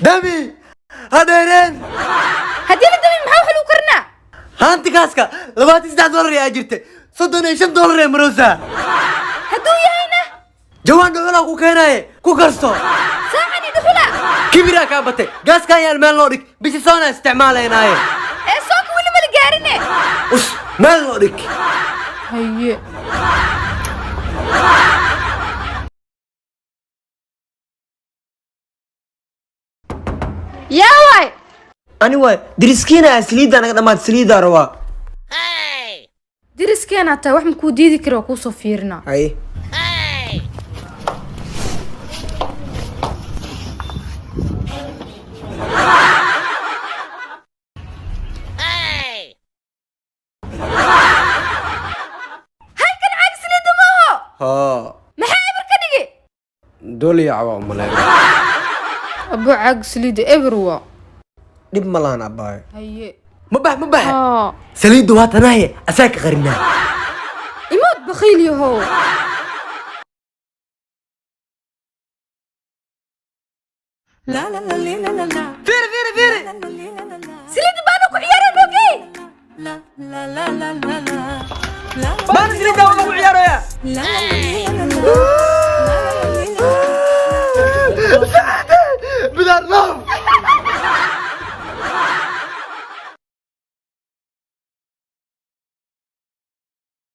Dami ha dheereen. Haddii la damin, maxaa wax lagu karinaa? Haanti gaaska $23 ayaa jirta, $35 ee maroosa. Hadduu yahayna? Jawaan dhuxulaa ku keenaaye, ku karso. Saacani dhuxula? Kibiraa kaa batay. Gaaska ayaan meel noo dhig, bisi soona isticmaalaynaaye. Ee soonka weli ma la gaarine. Us, meel noo dhig. Haye. Yaa waay? Ani waay, diriskiina. Saliiddaa naga dhammaad, saliiddaa rabaa. Diriskeenaa tahay, wax makuu diidi kara, waa kuusoo fiirinaa. Haye. Halkan caag saliidda maaho? Haa. Maxaa eber ka dhigi? Dooliyaca waa umaleyn. Abo, caag saliidda eber waa. Dhib ma lahan, abbaayo. Haye. Ma bax, ma bax. Haa. Saliiddu waa tanaaye, asaa ka qarinaa. Imood, bakhiil yahow. Fiiri, fiiri, fiiri. Saliidda baana ku ciyaaraan ogey. Baana saliidda waa lagu ciyaaraya.